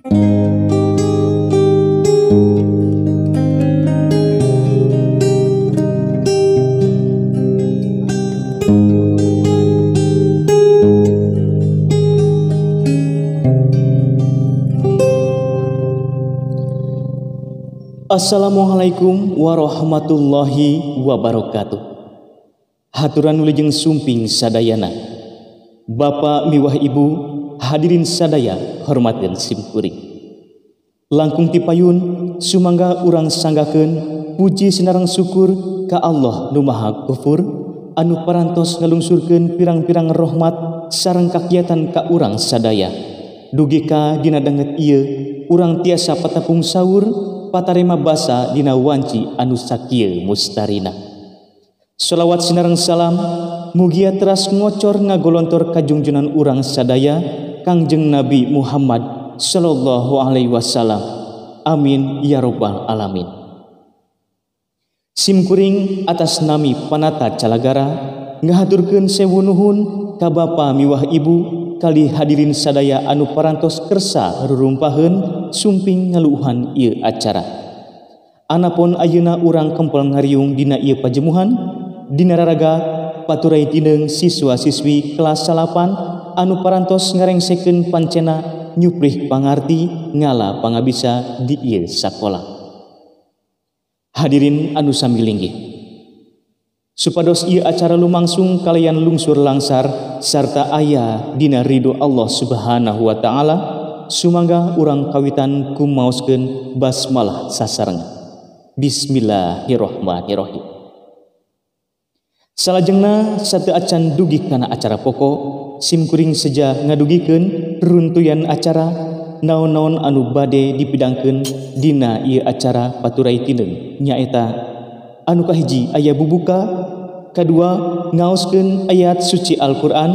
Assalamualaikum warahmatullahi wabarakatuh. Haturan wilujeng sumping sadayana. Bapak miwah ibu hadirin sadaya hormateun simkuring. Langkung tipayun sumangga urang sanggakeun puji sinareng syukur ka Allah nu Maha Ghafur anu parantos ngalungsurkeun pirang-pirang rahmat sareng kagiatan ka urang sadaya. Dugi ka dina danget ieu urang tiasa patepung saur patarema basa dina wanci anu sakieu mustarina. Sholawat sinareng salam mugia teras ngocor ngagolontor kajungjunan urang sadaya Kangjeng Nabi Muhammad sallallahu alaihi wasallam. Amin ya robbal alamin. Simkuring atas nami Panata Calagara ngahaturkeun sewu nuhun ka bapa miwah ibu kali hadirin sadaya anu parantos kersa rurumpaheun sumping ngaluuhan ieu acara. Anapun ayeuna urang kempel ngariung dina ieu pajemuhan dina raraga paturai tineung siswa-siswi kelas 8 anu parantos ngarengsekeun pancena nyuprih pangarti ngala pangabisa di ieu sakola. Hadirin anu sami linggih, supados ieu acara lumangsung kalian lungsur langsar sarta aya dina ridho Allah Subhanahu wa taala, sumangga urang kawitan kumaoskeun basmalah sasarengan. Bismillahirrahmanirrahim. Salajengna sateu acan dugi kana acara pokok, simkuring seja ngadugikeun runtuyan acara naon-naon anu bade dipidangkeun dina ieu acara paturai tineung nyaeta anu kahiji aya bubuka, kadua ngaoskeun ayat suci Al-Qur'an,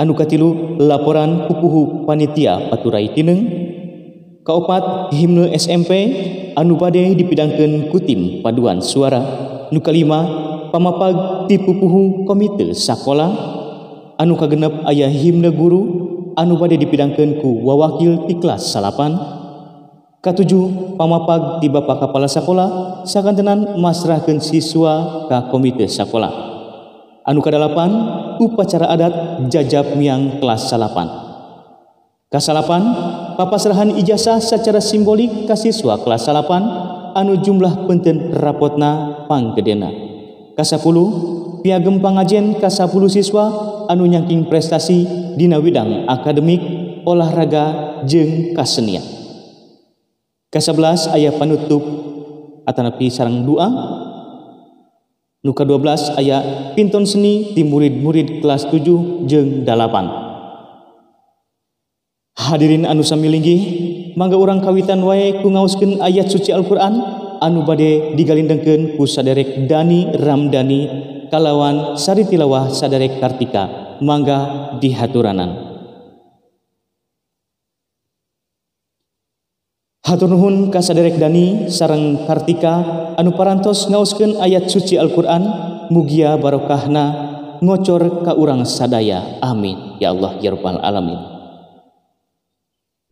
anu katilu laporan pupuhu panitia paturai tineung, kaopat himne SMP anu bade dipidangkeun ku tim paduan suara, nu kalima pamapag ti pupuhu komite sakola, anu kagenep aya himne guru anu bade dipidangkeun ku wawakil ti kelas 8, katujuh pamapag ti Bapak Kepala Sakola sakantenan masrahkeun siswa ka komite sakola. Anu kadalapan upacara adat jajab miang kelas 8. Kasalapan papasrahan ijazah secara simbolik ka siswa kelas 8 anu jumlah penten rapotna panggedena. Kasapuluh piagem pangajen ka-10 siswa anu nyangking prestasi dina widang akademik, olahraga jeung kasenian. Ka-11 aya panutup atanapi sareng doa. Nu ka-12 aya pinton seni di murid-murid kelas 7 jeung 8. Hadirin anu sami linggih, mangga urang kawitan wae ku ngaoskeun ayat suci Al-Qur'an anu bade digalindengkeun ku saderek Dani Ramdhani kalawan sari tilawah saderek Kartika. Mangga dihaturanan. Hatur nuhun ka saderek Dani sareng Kartika anu parantos ngaoskeun ayat suci Al-Qur'an, mugia barokahna ngocor ka urang sadaya. Amin ya Allah ya rabbal alamin.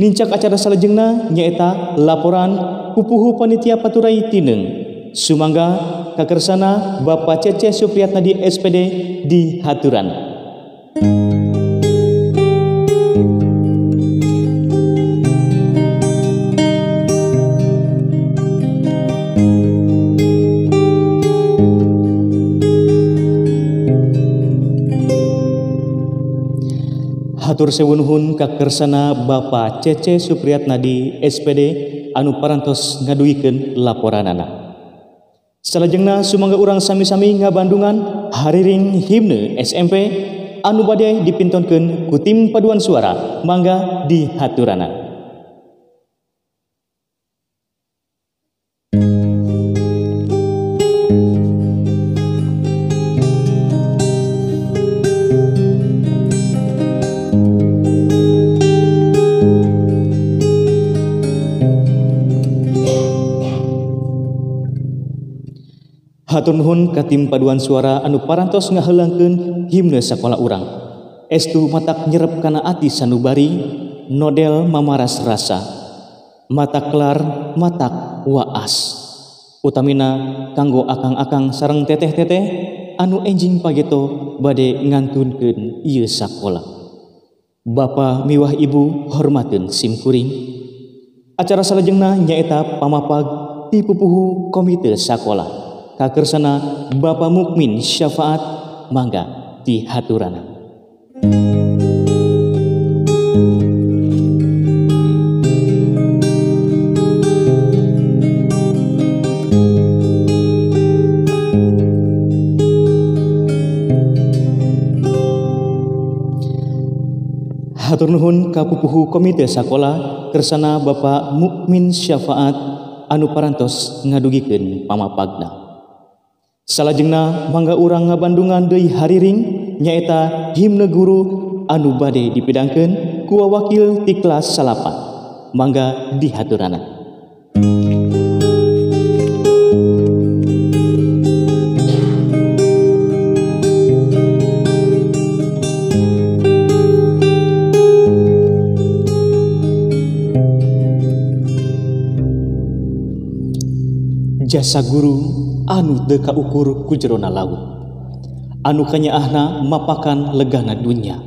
Nincak acara salajengna nyaeta laporan pupuhu panitia paturai tineung. Sumangga kakersana Bapak Cece Supriyatnadi SPD di haturan. Hatur sewu nuhun kakersana Bapak Cece Supriyatnadi SPD anu parantos ngadugikeun laporanana. Salajengna sumangga urang sami-sami ngabandungan hariring himne SMP anu bade dipintonkeun ku tim paduan suara. Mangga dihaturanan. Hatur nuhun ka tim paduan suara anu parantos ngaheulangkeun himne sakola urang. Estu matak nyerep kana ati sanubari, nodel mamaras rasa. Matak kelar matak waas. Utamina kanggo akang-akang sareng teteh-teteh anu enjing pageto bade ngantunkeun ieu sakola. Bapa miwah ibu hormateun simkuring. Acara salajengna nyaeta pamapag ti pupuhu komite sakola. Kakersana Bapak Mukmin Syafaat mangga dihaturana. Hatur nuhun ka pupuhu komite sakola kersana Bapak Mukmin Syafaat anu parantos ngadugikeun pamapagna. Salajengna mangga urang ngabandungan deui hariring nyaeta himne guru anu bade dipidangkeun ku wakil ti kelas 9. Mangga dihaturana. Jasa guru anu teu kaukur ku jerona laut, anu kanyaahna mapakan legana dunya.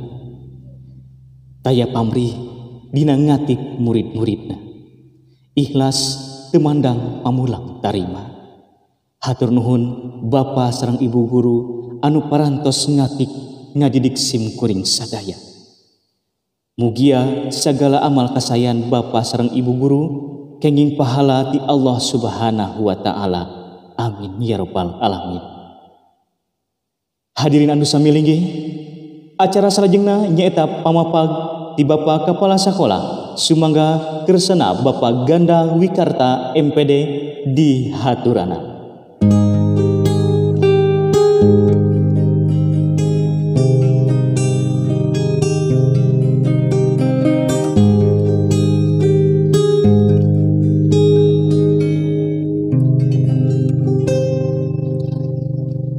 Taya pamrih dina ngatik murid-muridna, ikhlas teu mandang pamulang tarima. Hatur nuhun bapa sareng ibu guru anu parantos ngatik ngadidik simkuring sadaya. Mugia sagala amal kasayan bapa sareng ibu guru kenging pahala ti Allah Subhanahu wa taala. Amin ya rabbal alamin. Hadirin anu sami linggih, acara salajengna nyaeta pamapag ti Bapak Kepala Sakola sumangga kersana Bapak Ganda Wikarta MPD di haturana.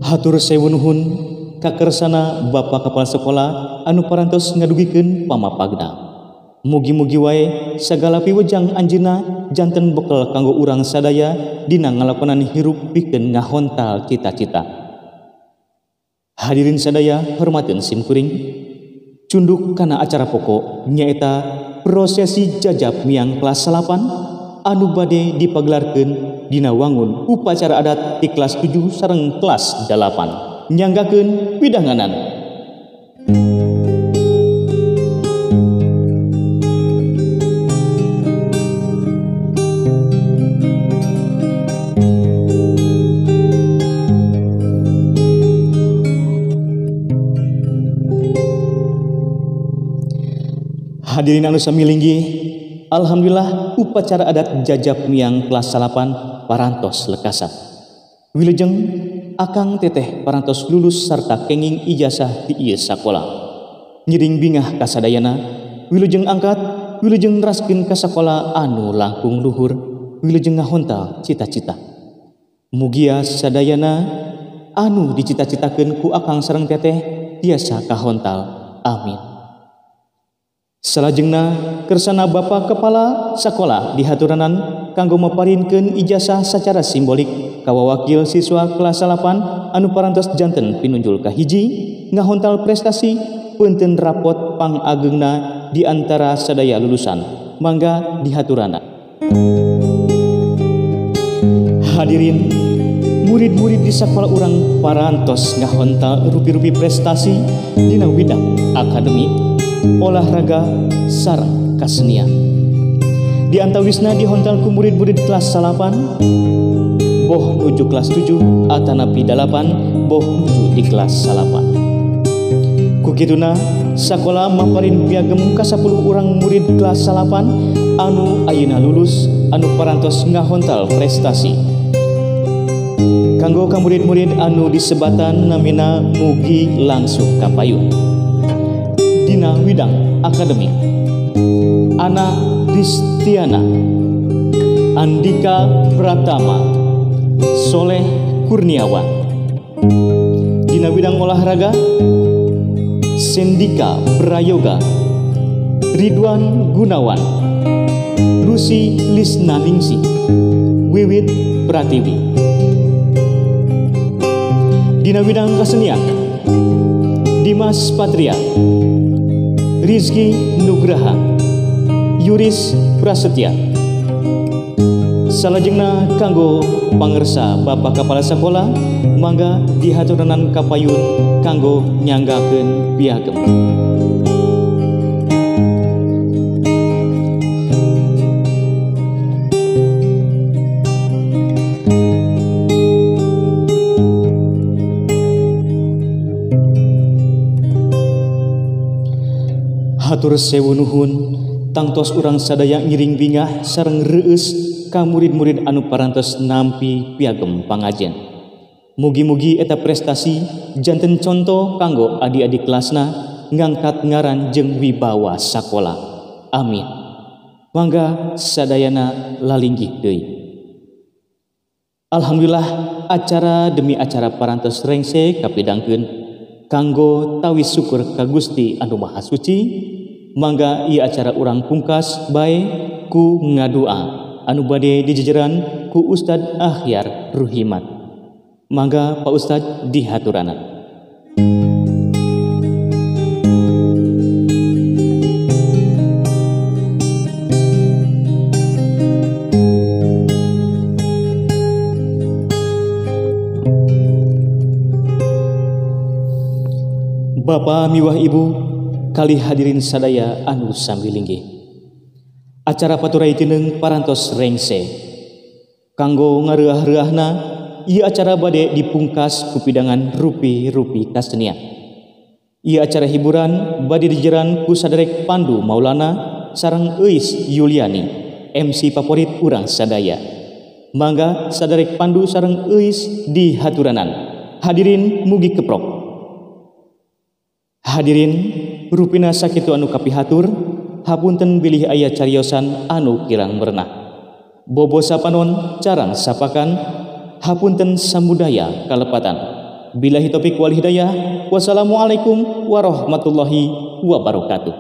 Hatur sewu nuhun kakersana Bapak Kepala Sekolah anu parantos ngadugikeun pamapagna. Mugi-mugi wae sagala piwejang anjeunna janten bekel kanggo urang sadaya dina ngalakonan hirup pikeun ngahontal cita-cita. Hadirin sadaya hormateun simkuring, cunduk kana acara pokok nyaeta prosesi jajab miang kelas 8 anu bade dipagelarkeun dina wangun upacara adat di kelas 7 sareng kelas 8. Nyanggakeun pidanganan. Hadirin anu sami linggih, alhamdulillah upacara adat jajab miang kelas 8 parantos lekasan. Wilujeng akang teteh parantos lulus sarta kenging ijazah di ieu sakola. Ngiring bingah kasadayana, wilujeng angkat, wilujeng neraskeun ka sakola anu langkung luhur, wilujeng ngahontal cita-cita. Mugia sadayana anu dicita-citakeun ku akang sareng teteh tiasa kahontal. Amin. Salajengna kersana Bapak Kepala Sakola dihaturanan kanggo maparinkeun ijazah sacara simbolik ka wakil siswa kelas 8 anu parantos janten pinunjul kahiji ngahontal prestasi punten rapot pangagengna di antara sadaya lulusan. Mangga dihaturana. Hadirin, murid-murid di sakola urang parantos ngahontal rupi-rupi prestasi dina widang akademik, olahraga, sareng kasenian. Di antawisna dihontal ku murid-murid kelas 8, boh nuju kelas 7 atanapi 8, boh nuju di kelas 8. Kukituna sakola maparin piagem ka 10 urang murid kelas 8 anu ayeuna lulus anu parantos ngahontal prestasi. Kanggo ka murid-murid anu disebatan namina mugi langsung kapayun. Dina widang akademik, Ana Ristiana, Andika Pratama, Soleh Kurniawan. Dina widang olahraga, Sendika Prayoga, Ridwan Gunawan, Lucy Lucy Lisnaningsih, Wiwit Pratiwi. Dina bidang kesenian, Dimas Patria, Rizky Nugraha, Yuris Prasetya. Salajengna kanggo pangersa Bapak Kepala Sekolah, mangga dihaturanan kapayun kanggo nyanggakeun piagam. Hatur sewu nuhun tangtos urang sadaya ngiring bingah sareng reueus ka murid-murid anu parantos nampi piagam pangajen. Mugi-mugi eta prestasi janten contoh kanggo adik-adik kelasna ngangkat ngaran jeung wibawa sakola. Amin. Mangga sadayana lalinggih deui. Alhamdulillah acara demi acara parantos rengse kapidangkeun kanggo tawis syukur ka Gusti anu Maha Suci. Mangga ieu acara urang pungkas bae ku ngadua anu bade dijejeran ku Ustad Akhyar Ruhimat. Mangga Pak Ustad dihaturanan. Bapak miwah Ibu kali hadirin sadaya anu sami linggih. Acara paturai tineng parantos rengse. Kanggo ngareah-reuahna ieu acara bade dipungkas ku pidangan rupi-rupi kasenian. Ieu acara hiburan bade dijeran ku saderek Pandu Maulana sareng Euis Yuliani, MC favorit urang sadaya. Mangga saderek Pandu sareng Euis dihaturanan. Hadirin mugi keprok. Hadirin rupina sakitu anu kapihatur, hapunten bilih aya cariosan anu kirang merenah. Bobo sapanon carang sapakan, hapunten samudaya kalepatan. Billahi taufik wal hidayah. Wassalamualaikum warahmatullahi wabarakatuh.